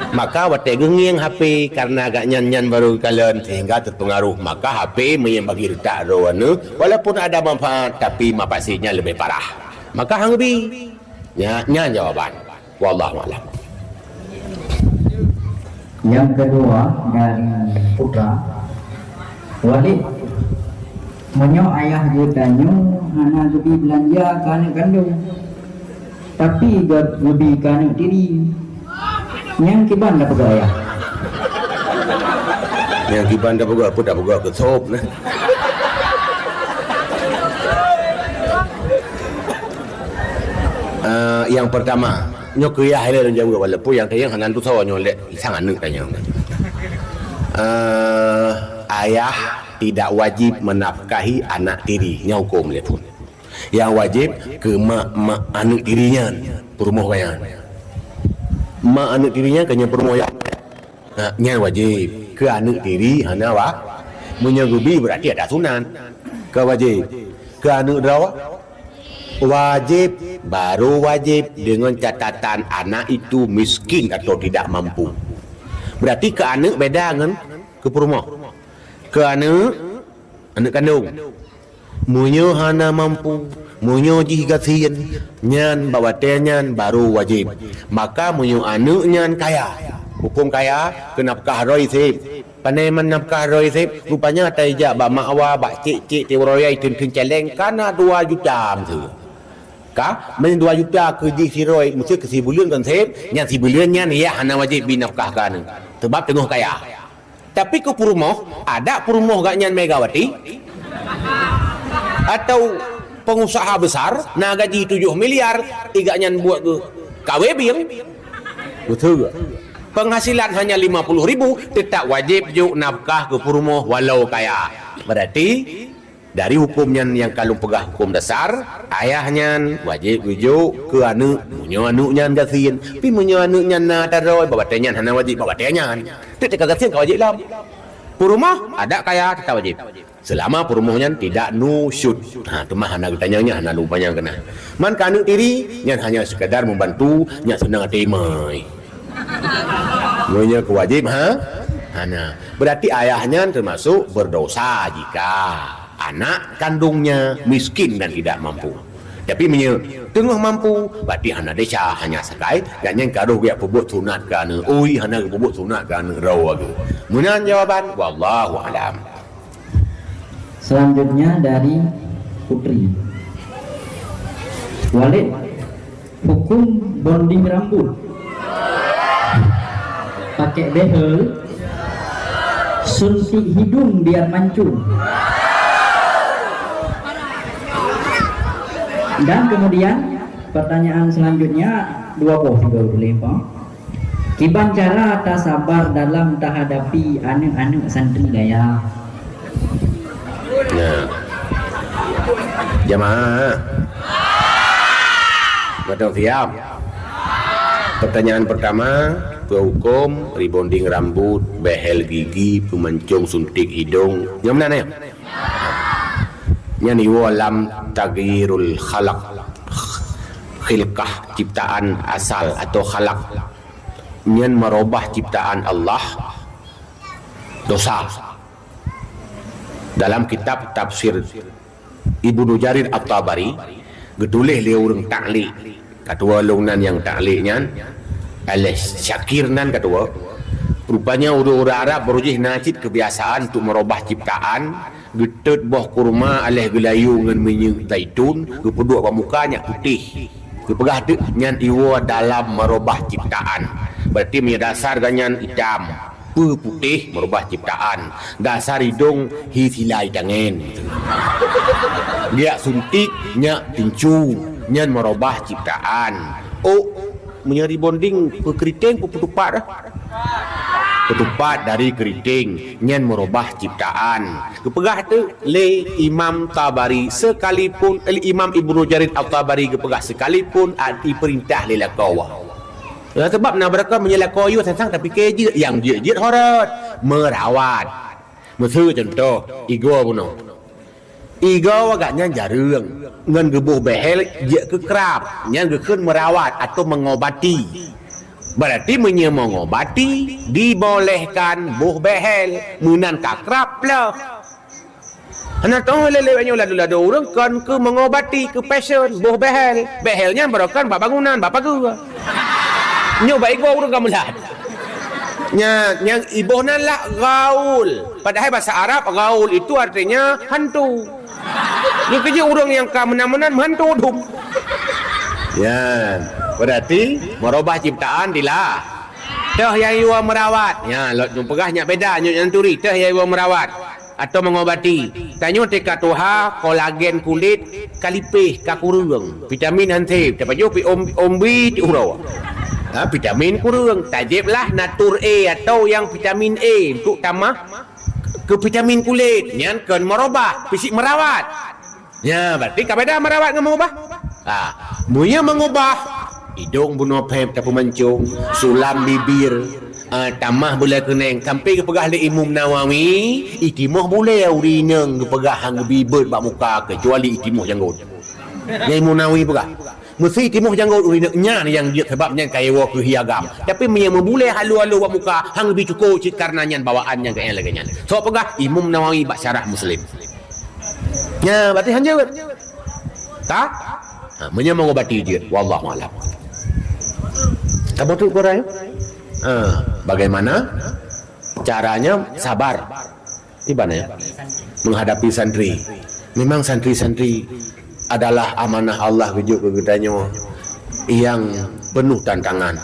Maka watèe geungieng H P karena gobnyan nyan barô geukalon sehingga teupeungaruh. Maka H P meunyo bagi reutak droeneuh walaupun ada manfaat tapi mafasidnya lebih parah. Maka hang bi. Nya, nyan jawaban. Wallahu a'lam. Nyang keudua dari Putra, Walid, meunyoe ayah geutanyoe hana geubi beulanja keu aneuk kandong, tapi geu-, geubi keu aneuk tiri, nyang kiban tapeugah ayah? Nyang kiban tapeugah, peue tapeugah keu sôb nah. Eh, nyang pertama, nyoe keu yah ilèe lôn jaweueb, walaupun nyang tanyong hana tusoe nyoe lé sang aneuk tanyong. Eh, ayah tidak wajib menafkahi anak tiri, nyoe huköm lé phon. Nyang wajib keu mak, mak aneuk tiri nyan, peurumoh nyan. Mak aneuk tiri nyan keu nyang peurumoh nyan. Ha, nyan wajéb. Keu aneuk tiri hana wa-, meunyoe geubi, berarti ada sunat. Ka wajéb. Keu aneuk droe, wajéb, baru wajéb dengan catatan anak itu miskin atau tidak mampu. Berarti keu aneuk beda ngon keu peurumoh. Keu aneuk, aneuk kandong. Meunyoe hana mampu, meunyoe jih gasien, nyan bak watèe nyan baru wajéb. Maka meunyoe aneuk nyan kaya, huköm kaya, keu nafkah droe sép. Pane man nafkah droe sép, rupanya taijak bak mak wa, bak cék-cék tiep uroe, iteun-teun céléng, kana dua juta miseue. Ka, meunyoe dua juta keu jih sidroe, miseue keu sibuleuen kon sép, nyan sibuleuen nyan yah hana wajéb bi nafkah keu aneuk. Sabab teungoh kaya. Tapi keu peurumoh, adak peurumoh gobnyan Megawati atau pengusaha besar na gaji tujoh miliar, i gobnyan buet geuh kawé bieng. Beutôi. Penghasilan hanya lima puluh ribu, tetap wajéb jok nafkah keu peurumoh walau kaya. Berarti dari huköm nyan nyang ka lôn peugah huköm dasar, ayah nyan wajéb geujok keu aneuk meunyoe aneuk nyan gasien. Tapi meunyoe aneuk nyan na ata droe, bak watèe nyan hana wajéb bak watèe nyan. Teuk teuka gasien ka wajéb lom. Peurumoh, adak kaya, teutap wajéb. Seulama peurumoh nyan tidak nusyuz. Ha, teuma hana geutanyong nyan, hana lôn panyang keunan. Man keu aneuk tiri, nyan hanya sekadar membantu, nyan seunang até imai. Meunyoe keu wajéb, ha? Hana. Berarti ayah nyan termasuk berdosa jika anak kandungnya miskin dan tidak mampu. Tapi meunyoe teungoh mampu, berarti hana desya, hanya sakai gobnyan ka roh geujak peubuet sunat keu aneuk. Ui, hana geupeubuet sunat keu aneuk droe geuh. Meunan jawaban, wallahu a'lam. Selanjutnya dari Putri. Walid, hukum bonding rambut Pakai behel, suntik hidung biar mancung. Dan kemudian pertanyaan selanjutnya, dua boh tiga boleh, Pak. Kiban cara tasabar dalam tahadapi aneuk-aneuk santri gaya. Nah. Jamaah. Betul siap. Pertanyaan pertama, peuhukum rebonding rambut, behel gigi, peumancong suntik hidung. Nyang meunan ya? Nyan iwoe lam taghyirul khalaq. Khilqah, ciptaan asal atau khalaq. Nyan merubah ciptaan Allah. Dosa. Dalam kitab tafsir Ibnu Jarir At-Tabari, geutuléh lé ureuëng taklik, ketua lôn nan nyang taklik nyan, Aleh Syakir nan ketua. Rupanya ureuëng-ureuëng Arab baroe jih na cit keubiasaan untuk merubah ciptaan, geutot boh kurma aleh geulayu ngon minyeuk zaitun, geupeuduek bak muka nyak putéh. Geupeugah teuk nyan iwoe dalam merubah ciptaan. Berarti meunyoe dasar geuh nyan itam, peue putéh merubah ciptaan. Dasar idong hi silai tangen. Giak suntik nyak tincu, nyan merubah ciptaan. Oh, meunyoe rebonding peukeriting peutupat dah. Peutupat dari keriting nyan merubah ciptaan. Geupeugah teuk lé Imam Tabari sekalipun, eh, Imam Ibnu Jarir At-Tabari geupeugah sekalipun, ah, diperintah lé lakoe. Ya, sebab na beureukat meunyoe lakoe yue sang-sang tapike jeuet, nyang jeuet-jeuet horot, merawat. Miseu contoh, igoe bunoe. Igoe awak nyan jareueng, ngon geuboh behel jeuet keu krab, nyan geukheun merawat atau mengobati. Berarti meunyoe mengobati, dibolehkan boh behel, meunan ka krab ploh. Hana toh lé-lé nyoe lado-lado ureuëng kon keu mengobati, keu passion, boh behel. Behel nyan baroe kon bak bangunan, bak pageue. Nyoe bak igoe ureuëng ka meulat. Nya, nyang iboh nan lah gaul. Padahai bahasa Arab gaul itu artinya hantu. Nyoe keujeuet ureuëng nyang ka meunan-meunan meuhantu dum. Nyan, berarti merubah ciptaan dilah. Teuh nyang iwoe merawat. Nya, lôn peugah nyak beda, nyoe nyang turi. Teuh nyang iwoe merawat atau mengobati. Tanyoe teuka tuha, kolagen kulit, ka lipéh, ka kureueng. Vitamin han sép, tapajoh pi om-, ombi ti uroe. Ha, vitamin kureueng. Tajép lah Natur A atau nyang vitamin A untuk tamah keu vitamin kulit. Nyan kon merubah, pih cit merawat. Nya, berarti ka beda merawat ngon mengubah. Ha, meunyoe mengubah, idong bunoe phép tapeumancong, sulam bibir, ah, tamah bulèe keuneng, sampai geupeugah lé Imam Nawawi, itimoh bulèe ureueng inong geupeugah han geubri beuet bak muka kecuali itimoh janggot. Nyan Imam Nawawi peugah. Meusi timoh janggot ureueng inong nyan nyang jeuet sabab nyan ka iwoe keu hi agam. Tapi meunyoe meubulèe halo-halo bak muka, han geubri cuko cit karena nyan bawaan nyang keu lagèe nyan. Soe peugah? Imam Nawawi bak syarah Muslim. Nya, berarti han jeuet. Ka? Ha, meunyoe mengobati jeuet, wallahu a'lam. Ka beutôi peue rai? Ha, bagaimana caranya sabar? Di mana ya? Menghadapi santri. Memang santri-santri adalah amanah Allah geujok keu geutanyoe nyang penuh tantangan.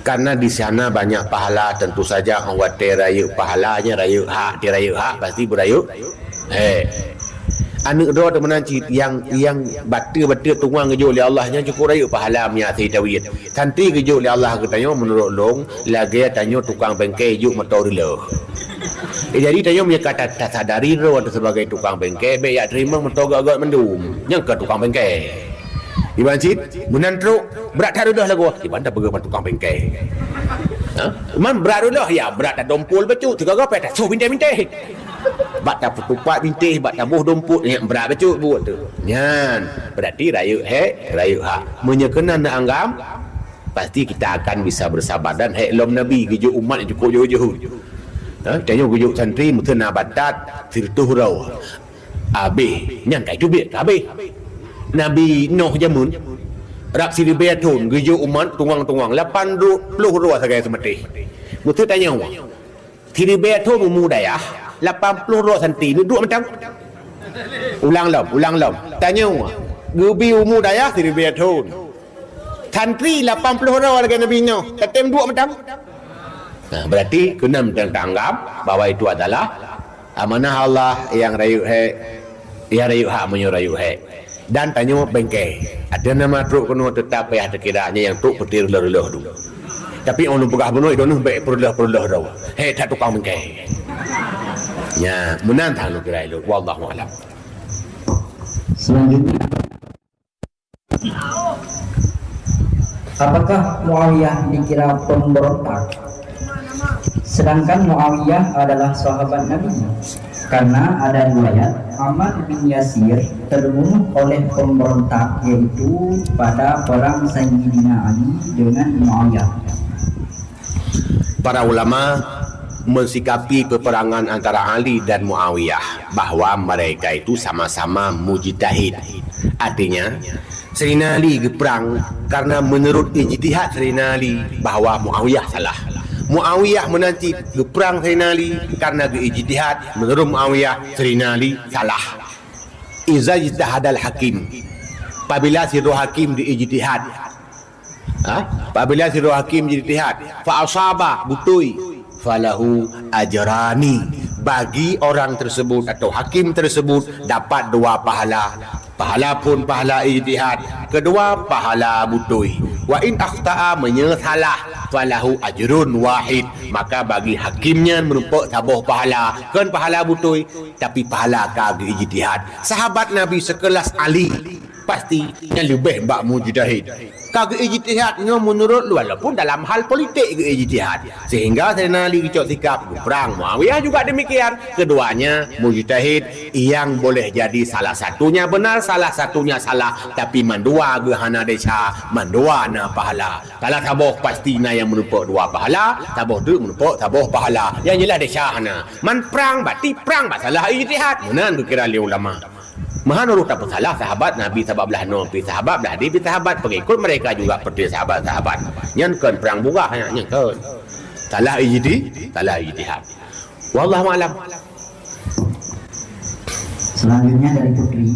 Karena di sana banyak pahala, tentu saja watèe rayeuk pahala nyan rayeuk hak, di rayeuk hak pasti beurayeuk hek. Aneuk droe teuh meunan cit nyang, nyang bateue-bateue tungang geujok lé Allah nyan cukup rayeuk pahala meunyo si tawét. Santri geujok lé Allah keu tanyoe meunurot lôn lagèe tanyoe tukang bengke jok moto reuloh. Eh, jadi tanyoe meunyo ka ta-, tasadari droe teuh sebagai tukang bengke, bèk jak teurimong moto gèt-gèt mandum. Nyang keu tukang bengke. Iban cit, meunan trok, brat that reuloh lagoe, iban tapeugah ban tukang bengke. Ha? Man brat reuloh, ya, brat tadompol bacut, sigoe-goe payah tasoh bintéh-bintéh. Bak tapeutupat bintéh, bak taboh dompol, nyan brat bacut buet teuh. Nyan, berarti rayeuk hek, rayeuk hak. Meunyo keunan neuanggam, pasti kita akan bisa bersabar. Dan hek lom Nabi geujok umat nyang cukup jeuhet-jeuhet. Ha, tanyoe geujok santri meuteuna batat sireutôh droe. Abéh, nyan ka iteubiet ka abéh. Nabi Nuh jameun, rab siribèe thon geujok umat tungang-tungang, lapan ploh droe sagai seumatéh. Meuteuna tanyoe, siribèe thon umu dayah, lapan ploh droe santri, neuduek mantong. Ulang lom, ulang lom. Tanyoe, geubi umu dayah siribèe thon. Santri lapan ploh droe lagèe Nabi Nuh, tatem duek mantong. Nah, berarti keunan ta anggap bahwa itu adalah amanah Allah nyang rayeuk hék, nyang rayeuk hak meunyoe rayeuk hék. Dan tanyoe bengke. Ada nama trok keunoe tetap payah teukira nyan nyang trok peuti reuloh-reuloh tu. Tapi ôn peugah bunoe idoneuh bék peureuloh-peureuloh tu. Hék that tukang bengke. Nya, meunan that lôn kira ilok. Wallahu a'lam. Selanjutnya, apakah Muawiyah dikira pemberontak? Sedangkan Muawiyah adalah sahabat Nabi. Karena ada riwayat Ammar bin Yasir terbunuh oleh pemberontak, yaitu pada perang Sayyidina Ali dengan Muawiyah. Para ulama mensikapi peperangan antara Ali dan Muawiyah bahwa mereka itu sama-sama mujtahid. Artinya, Sayyidina Ali geuprang karena menurut ijtihad Sayyidina Ali bahwa Muawiyah salah. Muawiyah meunan cit geuprang Sayyidina Ali karena geuijtihad menurut Muawiyah Sayyidina Ali salah. Iza ijtahadal hakim. Apabila sidroe hakim diijtihad, ha? Apabila sidroe hakim diijtihad, fa asaba, beutôi, falahu ajrani. Bagi orang tersebut atau hakim tersebut dapat dua pahala. Pahala pun pahala ijtihad, kedua pahala beutôi. Wa in akhta'a, meunyoe salah, falahu ajrun wahid, maka bagi hakim nyan meurumpok saboh pahala, kon pahala beutôi, tapi pahala ka geuijtihad. Sahabat Nabi sekelas Ali pasti nyan leubeh bak mujtahid. Ka geuijtihad nyoe meunurot lôn, walaupun dalam hal politik geuijtihad. Sehingga Saidina Ali geucok sikap geuprang, Muawiyah juga demikian. Keduanya mujtahid yang boleh jadi salah satunya benar, salah satunya salah, tapi mandua geuh hana desya, mandua na pahala. Kalau saboh pasti na nyang meurumpok dua pahala, saboh teuk meurumpok saboh pahala. Nyang jeulaih desya hana. Man prang bati prang bak salah ijtihad. Meunan geukira lé ulama. Meuhan ureuëng tapeusalah sahabat Nabi sabab blah noe pi sahabat, blah di pi sahabat, pengikut mereka juga seperti sahabat-sahabat. Nyan kon prang bugah nyan, nyan kon. Salah ijtihad, salah ijtihad. Wallahu a'lam. Selanjutnya dari Putri.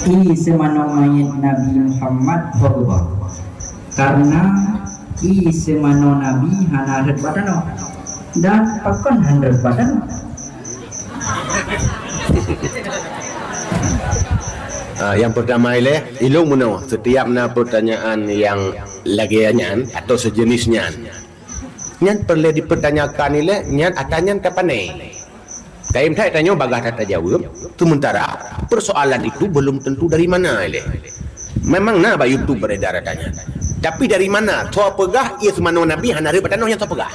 I seumanoe manyét Nabi Muhammad ho geuba. Karena i seumanoe Nabi hana rhët bak tanoh. Dan pakon hana rhët bak tanoh? Ah, yang pertama ileh, ilung meunoe, setiap na pertanyaan yang lagée nyan atau sejenis nyan, nyan perlu dipertanyakan ileh, nyan ata nyan tapané. Kayém that tanyoe bagah that tajaweueb, sementara persoalan itu belum tentu dari mana ileh. Memang na bak YouTube beredar ata nyan. Tapi dari mana? Soe peugah ie seumanoe Nabi hana rhët bak tanoh nyan soe peugah?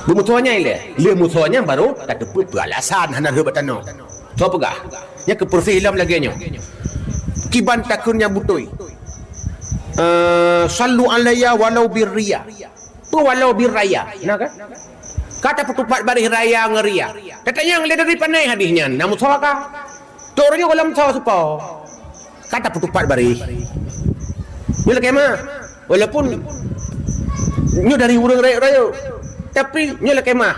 Beumusoe nyan ileh. Lheueh musoe nyan baru tateupeue peue alasan hana rhët bak tanoh. Soe peugah? Nyan keupeureuséh lom lagée nyoe. Kiban takheun nyang beutôi. Eh, sallu alayya walau birriya. Peue walau birraya? Na kan? Ka tapeutupat baréh raya ngon ria. Tatanyong lé dari pané hadih nyan. Na musoe ka? Tok uroe nyoe goh lom soe supo. Ka tapeutupat baréh. Nyoe lakée meuah. Walaupun nyoe dari ureuëng rayeuk-rayeuk, tapi nyoe lakée meuah.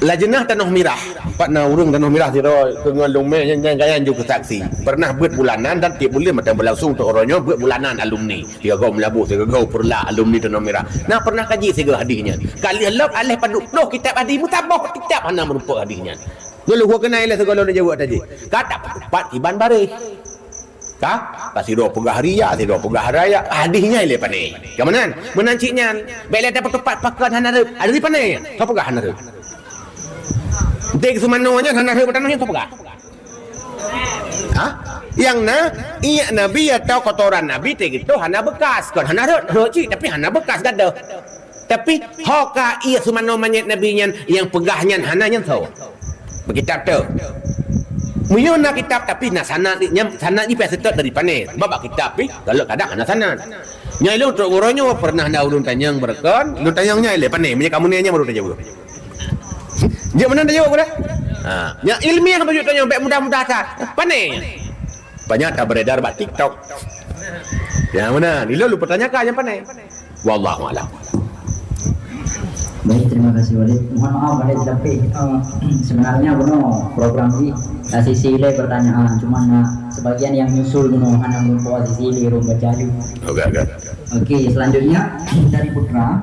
Lajeunah Tanoh Mirah. Pat na ureuëng Tanoh Mirah sidroe keu ngon lôn mé nyan, nyan gaya nyoe keu saksi. Pernah beuet bulanan dan tieb buleuen mantong beulangsong tok uroe nyoe beuet bulanan alumni. Sigoe Meulaboh, sigoe Peureulak, alumni Tanoh Mirah. Na pernah kaji sigoe hadih nyan. Ka lheueh lom aléh padub ploh kitab hadih, meusaboh kitab hana meurumpok hadih nyan. Nyoe leuhue keunan ilée sigoe lôn jaweueb tajih. Ka tapeutupat kiban baréh. Ka? Ka sidroe peugah ria, sidroe peugah raya. Hadih nyan ilée pané. Ka meunan? Meunan cit nyan. Bék lé tapeutupat pakon hana rhët. Ada di pané? Soe peugah hana rhët? Dek seumanoe nyan hana rhët bak tanoh nyan soe peugah? Ha? Nyang na, iék Nabi atau kotoran Nabi teuh hana beukas. Kon hana rhët, rhët cit, tapi hana beukas gadoh. Tapi ho ka ié seumanoe manyét Nabi nyan nyang peugah nyan hana nyan soe? Bak kitab teuh. Meunyoe na kitab tapi na sanad nyan, sanad jih payah seutôt dari pané. Sebab bak kitab pih galak kadang hana sanad. Nyan ilong trok uroe nyoe pernah na ulôn tanyong beureukan, lôn tanyong nyan ilée pané, meunyoe kamoe nyan baru tajaweueb. Jeuet meunan tajaweueb dah. Ha, nyang ilmiah bacut tanyong bék mudah-mudah that. Pané nyan. Banyak tak beredar bak TikTok. Nyang meunan, ilôn lôn peutanyakan nyang pané. Wallahu a'lam. Baik, terima kasih Walid. Mohon maaf Walid, tapi uh, sebenarnya bunoe program ni sisi ilée pertanyaan, cuma na sebagian yang nyusul bunoe hana meurumpok sisi ilée rung baca aju. Okey, okey. Oke, selanjutnya dari Putra,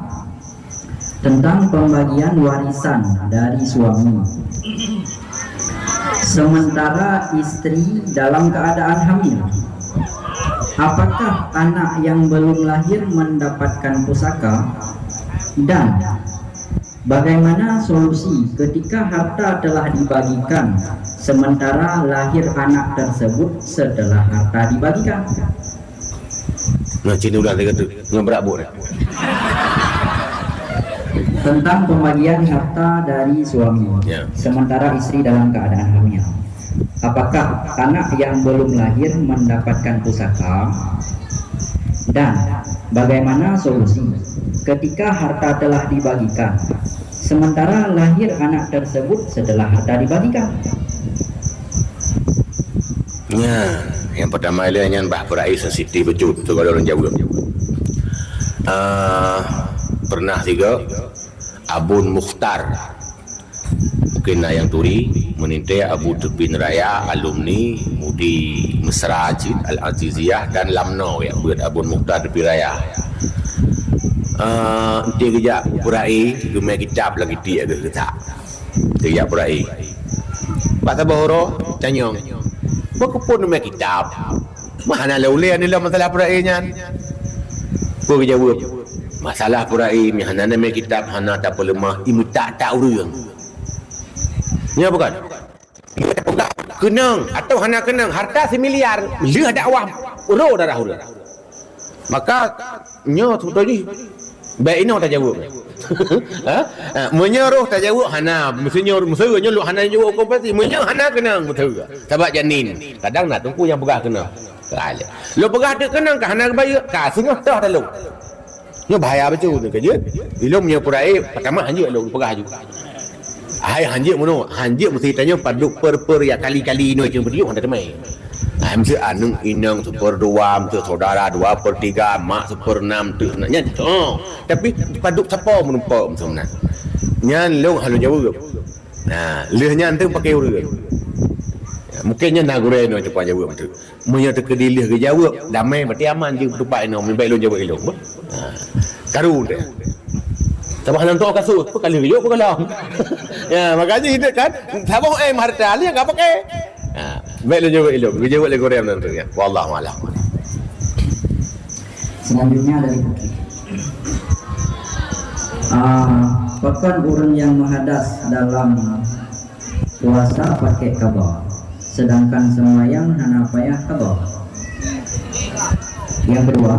tentang pembagian warisan dari suami. Sementara istri dalam keadaan hamil, apakah anak yang belum lahir mendapatkan pusaka? Dan bagaimana solusi ketika harta telah dibagikan sementara lahir anak tersebut setelah harta dibagikan? Nah, cina udah dia kata, ngebrak buat. Tentang pembagian harta dari suami, ya, sementara istri dalam keadaan hamil. Apakah anak yang belum lahir mendapatkan pusaka? Dan bagaimana solusi ketika harta telah dibagikan, sementara lahir anak tersebut setelah harta dibagikan? Nya, yang pertama ilée nyan bah peura'i sensitif becut tu kalau orang jawab. Ah, pernah juga Abun Mukhtar. Mungkin na nyang turi, meuninte Abu Tut bin Raya, alumni Mudi Mesra cit, Al-Aziziyah dan Lamno ya, buet Abun Mukhtar Tepi Raya. Ah, enti geujak peura'i, geumé kitab lagi tiek geuh geutak. Geujak peura'i. Bak saboh uroe, tanyong, "Bak keupeue neumé kitab? Meuhana lé ulée nilai masalah peura'i nyan?" Peue geujaweueb, "Masalah peura'i meuhana neumé kitab hana tapeuleumah imeutak-tak ureuëng." Nyo bukan? Keunong atau hana keunong, harta similiar, lheueh dakwah, ro darah ureuëng. Maka nyoe sebetul jih, baik inoe tajaweueb. Ha? Ha, meunyoe roh tajaweueb hana, meunyoe meuseu nyoe lôn hana jaweueb huköm pasti, meunyoe hana keunong meuseu. Sabab janin, kadang na teungku nyang peugah keunong. Ka lé. Lôn peugah teuk keunong ka hana geubayeue, ka singoh toh talôn. Nyoe bahaya beutôi nyoe ka jeuet. Ilôn meunyoe peura'i, pertama hanjeuet lôn peugah aju. Hai hanjeuet meunoe, hanjeuet meusti tanyoe padub per-per ya kali-kali inoe cuma beutôi hana teumé. Hai meusti aneuk inong seuperdua, meusti saudara dua per tiga, mak seperenam tu nak nyan. Oh, tapi padub sapo meureumpok meusti meunan. Nyan lôn hana jaweueb. Nah, lheueh nyan tu pakai ureuëng. Ya, mungkin nyan na gurée inoe cepat jaweueb tu. Meunyoe teukeudi lheueh geujaweueb, damai berarti aman jih tupat inoe, meubaik lôn jaweueb ilôn. Ha. Karu deh. Sabab hana teuka kasus, peue ka lheueh geujaweueb peue ka lom. Ya, makanya itu kan, saboh M harta lheueh ka pakai. Ha, baik lôn jaweueb ilôn, geujaweueb lé gurée meunan tu ya. Wallahu a'lam. Selanjutnya dari Bukit. Ah, pakon ureuëng nyang meuhadas dalam puasa pakai qadha, sedangkan seumayang hana payah qadha. Yang kedua,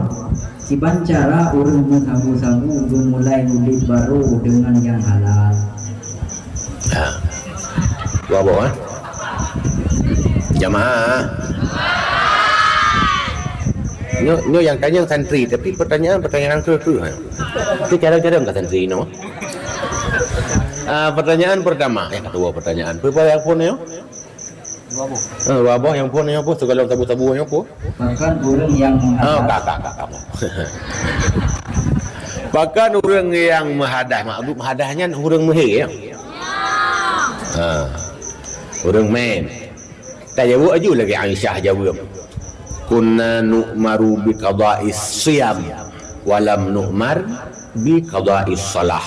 kiban cara ureuëng meusabu-sabu geumulai udeb barô deungon nyang halal. Ha. Dua boh, eh? Jamaah. Nyoe, nyoe nyang tanyong santri, tapi pertanyaan-pertanyaan keu-keu, ha. Tapi carong-carong ka santri nyoe. Ah, pertanyaan pertama, eh, kedua pertanyaan. Peue nyang phôn nyoe? Dua boh. Eh, dua boh nyang phôn nyoe peue? Sigohlom sabu-sabu nyoe peue? Pakon ureuëng nyang meuhadas. Oh, ka, ka, ka, ka. Pakon ureuëng nyang meuhadas? Maksud meuhadas nyan ureuëng meuhé, ya? Ha. Ureuëng mén. Tajaweueb aju lagée Aisyah jaweueb, "Kunna nu'maru bi qada'is siyam, wa lam nu'mar bi qada'is shalah."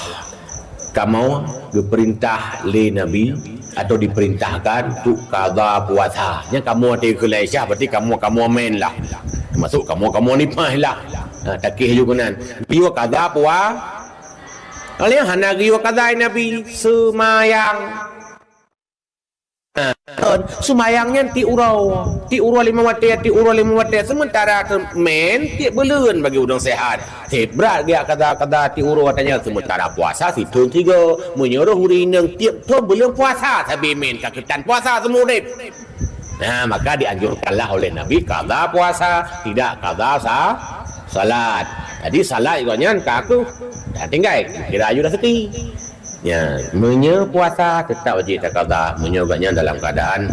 Kamoe geupeurintah lé Nabi atau diperintahkan untuk qadha puasa. Nyan kamoe teukeulai Aisyah, berarti kamoe, kamoe mén lah. Termasuk kamoe, kamoe nipah lah. Ha, takeh aju keunan. Geuyue qadha pua-, Oleh hana geuyue qadha Nabi seumayang. Ha, seumayang nyan tiep uroe, tiep uroe limong watée, tiep uroe limong watée. Sementara mén tiep buleuen bagi ureuëng sehat. Teuh brat geujak qadha-qadha tiep uroe watée nyan, sementara puasa sithon sigoe. Meunyoe roh ureuëng inong tiep thon buleuen puasa sabe mén ka keutan puasa seumeuudeb. Nah, maka dianjurkanlah oleh Nabi qadha puasa, tidak qadha sa-, salat. Jadi salat gobnyan ka aku dah tinggai, kira aju dah sepi. Ya, meunyoe puasa tetap wajib taqadha, meunyoe gobnyan dalam keadaan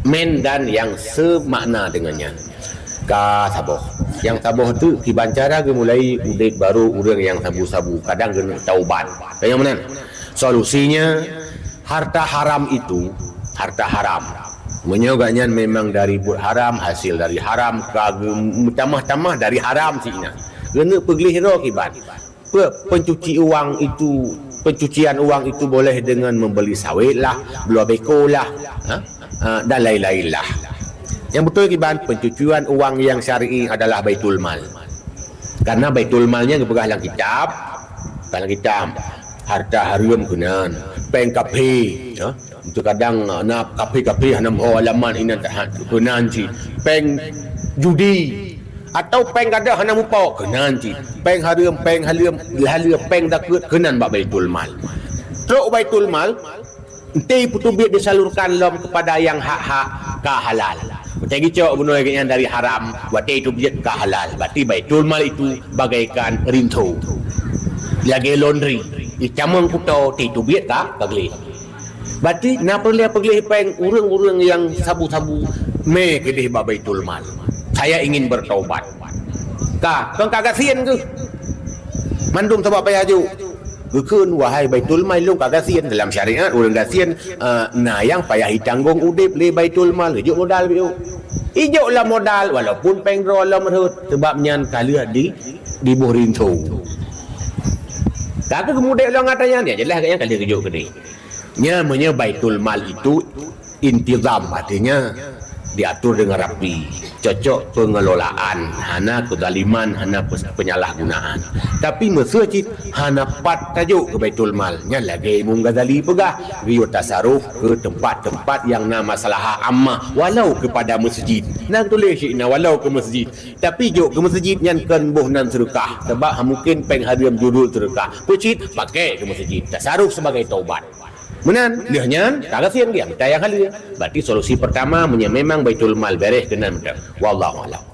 mén dan nyang seumakna deungon nyan. Ka saboh. Nyang saboh tu kiban cara geumulai udeb barô ureuëng nyang sabu-sabu, kadang geuneuk taubat. Ka nyang meunan. Solusinya, harta haram itu, harta haram. Meunyoe gobnyan memang dari buet haram, hasil dari haram, ka geu-, meutamah-tamah dari haram sinan. Keuneuk peugleh droe kiban. Pe-, pencuci uang itu, pencucian uang itu boleh dengan membeli sawit lah, bloe beko lah, ha? Ah, dan lain-lain lah. Yang betul kiban, pencucian uang yang syar'i adalah baitul mal. Karena baitul mal nyan geupeugah lam kitab, lam kitab, harta hareuem keunan, péng kafé, ha? Itu kadang, ah, na kafé-kafé hana meuho alamat inan tahat keunan cit. Péng judi atau péng gadôh hana mupok keunan cit. Péng hareuem, péng haleuem, haleue, péng zakeuet keunan bak baitul mal. Trok baitul mal, enti peuteubiet disalurkan lom kepada yang hak-hak ka halal. Watée geucok bunoe geuhnyan dari haram, watée teubiet ka halal. Berarti baitul mal itu bagaikan rinso. Lagée laundry, itamong kuto, teubiet ka, ka gleh. Berarti na peureulée peugleh péng ureuëng-ureuëng nyang sabu-sabu mé keudeh bak baitul mal. Saya ingin bertaubat. Ka, kon ka gasien keuh. Mandum sabab payah jok. Geukheun, wahai baitul mal, lôn ka gasien. Dalam syariat, ureuëng gasien, eh, na nyang payah jitanggong udeb lé baitul mal, geujok modal beu. Ijok lah modal, walaupun péng droe lom rhot, sebab nyan ka lheueh di, diboh rinso. Ka keuh geumudeb lom ngon atra nyan, ya jeulaih gobnyan ka lheueh geujok keudeh. Nya meunyoe baitul mal itu intizam, artinya diatur dengan rapi, cocok pengelolaan, hana kezaliman, hana pes-, penyalahgunaan. Tapi meuseuh cit hana pat tajok keu baitul mal, nyan lagée Imam Ghazali peugah, geuyue tasaruf keu tempat-tempat nyang na masalah ammah, walau kepada masjid. Na geutuléh cit na walau keu masjid, tapi jok keu masjid nyan kon boh nan seudeukah, sabab ha mungken péng hareuem judul seudeukah. Peue cit, pakai keu masjid, tasaruf sebagai taubat. Meunan, lheueh nyan, ka gasien dia, mita nyang haleue. Berarti solusi pertama, meunyoe memang baitul mal bereh keunan meuteuk. Wallahu a'lam.